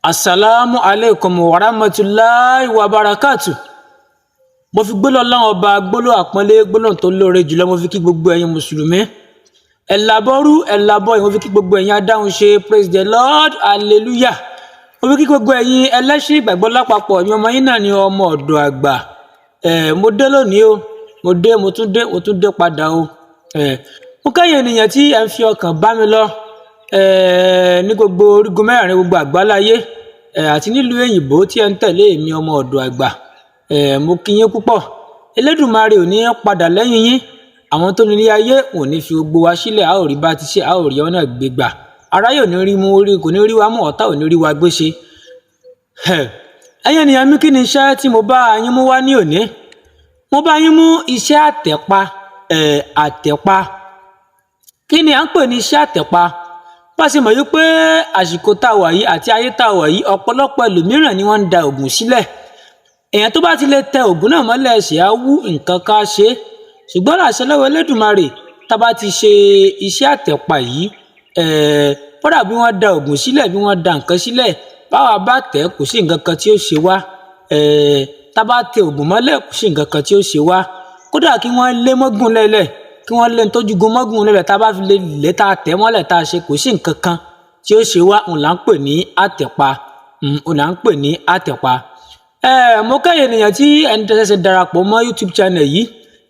Asalaamu aleykum wa rahmatulahi wa barakatu. Mo fi gbólóhùn Ọlọ́run Ọba, gbólóhùn àpọ́nlé, gbólóhùn tó lóore jùlọ, mo fi kí gbogbo ẹ̀yin mùsùlùmí. Ẹ̀làbọ́rú ẹ̀làbọ̀, mo fi kí gbogbo ẹ̀yin adáhùn ṣe, praise the Lord, hallelujah. Mo fi kí gbogbo ẹ̀yin ẹlẹ́sìn ìgbàgbọ́ lápapọ̀. Ẹ̀yin ọmọ yín náà ni, ọmọ ọ̀dọ̀ àgbà. Ẹ̀ mo dé lónìí o, mo dé, mo tún dé, mo tún dé padà o. Ẹ̀ mo kẹ́yìn ènìyàn tí ẹ̀ ń fi ọkàn bá mi lọ ní gbogbo orígun mẹ́rin gbogbo àgbáláyé àti nílùú òyìnbó tí ẹ ń tẹ̀lé èmi ọmọ ọ̀dọ̀ àgbà. Mo kí yín púpọ̀. Elédùmarè ò ní padà lẹ́yìn yín. Àwọn tó ní ilé ayé ò ní fi gbogbo wa sílẹ̀. A ò rí bá ti ṣe, a ò rí ọ̀nà gbégbà. Aráyé ò ní rí mú rí, kò ní rí wa mú, ọ̀tá ò ní rí wa gbé ṣe. Ẹ̀yin ènìyàn mi, kí ni iṣẹ́ tí mo bá yín mú wá ní òní? Mo bá yín mú iṣẹ́ àtẹ̀pa. Àtẹ̀pa, kí ni à ń pè ní iṣẹ́ àtẹ̀pa? Bá a ṣe mọ̀ wípé àsìkò tá a wà yìí àti ayé tá a wà yìí, ọ̀pọ̀lọpọ̀ ẹlòmíràn ni wọ́n ń da ògùn sílẹ̀. Èèyàn tó bá ti lè tẹ ògùn náà mọ́lẹ̀, ẹsẹ̀ á wú, nǹkan ká ṣe é. Ṣùgbọ́n láṣẹ lọ́wọ́ Elédùmarè, tá a bá ti ṣe iṣẹ́ àtẹ̀pa yìí, kódà bí wọ́n da ògùn sílẹ̀, bí wọ́n da nǹkan sílẹ̀, báwa bá tẹ̀, kò sí nǹkan kan tí ó ṣe wá. Tá a bá tẹ ògùn mọ́lẹ̀, kò sí nǹkan kan tí ó ṣe wá. Kódà kí wọ́n lé mọ́gùn lẹ́lẹ̀, kí wọ́n lé tójúgun mọ́gùn lẹ́lẹ̀, tá a bá fi lè lé, tá a tẹ̀ mọ́lẹ̀, tá a ṣe, kò sí nǹkan kan tí ó ṣe wá. Òun là ń pè ní àtẹ̀pa, òun là ń pè ní àtẹ̀pa. Mo kẹ́yìn ènìyàn tí ẹni tẹ́sẹ̀ darapọ̀ mọ́ YouTube channel yìí,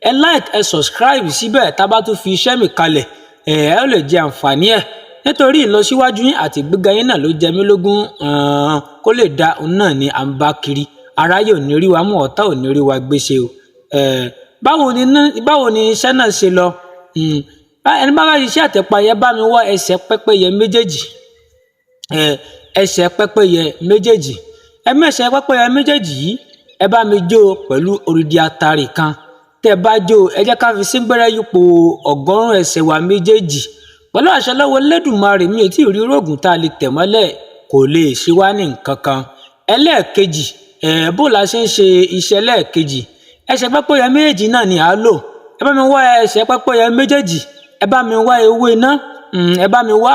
ẹ like, ẹ subscribe síbẹ̀. Tá a bá tún fi iṣẹ́ mi kalẹ̀, ẹ ó lè jẹ àǹfààní ẹ̀, nítorí ìlọsíwájú yín àti ìgbéga yín náà ló jẹ mí lógún. Kó lè da òun náà ni à ń bá kiri. Aráyé ò ní rí wa mú, ọ̀tá ò ní rí wa gbéṣe o. Báwo ni iṣẹ́ náà ṣe lọ? Ẹni bá bá ṣiṣẹ́ àtẹ̀pa yẹn, bá mi wá ẹsẹ̀ pẹ́pẹ́yẹ méjèèjì, ẹsẹ̀ pẹ́pẹ́yẹ méjèèjì. Ẹ mẹ́sẹ̀ pẹ́pẹ́yẹ méjèèjì yìí, ẹ bá mi jó pẹ̀lú odidi atare kan. Tẹ́ ẹ bá jó, ẹ jẹ́ ká fi síngbẹ́rẹ́ yípo 100 ẹsẹ̀ wa méjèèjì. Pẹ̀lú àṣẹ lọ́wọ́ Elédùmarè, mi ò tí ì rí rógùn tá a lè tẹ̀ mọ́lẹ̀ kò lè ṣe wá ní nǹkan kan. Ẹlẹ́ẹ̀kejì, bó la ṣe ń ṣe iṣẹ́ ẹlẹ́ẹ̀kejì? Ẹsẹ̀ pẹ́pẹ́yẹ méjèèjì náà ni à á lò. Ẹ bá mi wá ẹsẹ̀ pẹ́pẹ́yẹ méjèèjì, ẹ bá mi wá ewé iná, ẹ bá mi wá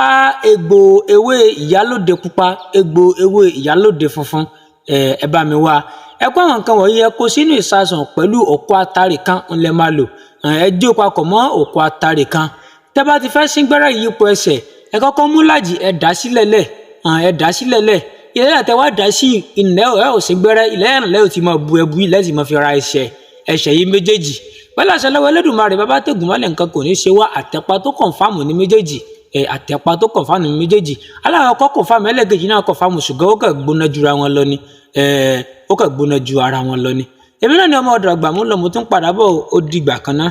egbò ewé ìyálóde pupa, egbò ewé ìyálóde funfun, ẹ bá mi wá. Ẹ kó àwọn nǹkan wọ̀nyí, ẹ kó sínú ìsasùn pẹ̀lú òkú atare kan ńlẹ̀ máa lò. Ẹ jó papọ̀ mọ́ òkú atare kan. Tẹ́ bá ti fẹ́ síngbẹ́rẹ́ yípo ẹsẹ̀, ẹ kọ́kọ́ mú làjì, ẹ dà sílẹ̀ lẹ̀, ẹ dà sílẹ̀ lẹ̀. Ilẹ̀ náà tẹ́ wá dà sí ilẹ̀, ẹ ò síngbẹ́rẹ́ ilẹ̀ náà, lẹ́ ò ti máa bu ẹbu ilẹ̀ sì máa fi ra ẹsẹ̀ yìí méjèèjì. Pẹ̀lú àṣẹ lọ́wọ́ Elédùmarè, bàbá tẹ̀gùn mọ́lẹ̀, nǹkan kò ní ṣe wá. Àtẹ̀pá tó confirm ní méjèèjì. Àtẹ̀pá tó confirm ní méjèèjì. Alákọ̀ọ́kọ́ confirm, ẹlẹ́ẹ̀kejì náà confirm, ṣùgbọ́n ó kàn gbóná jura wọn lọ ni. Ó kàn gbóná ju ara wọn lọ ni. Èmi náà ni ọmọ ọ̀dọ̀ àgbà. Mú lọ, mo tún padà bọ̀. Ó dìgbà kan náà.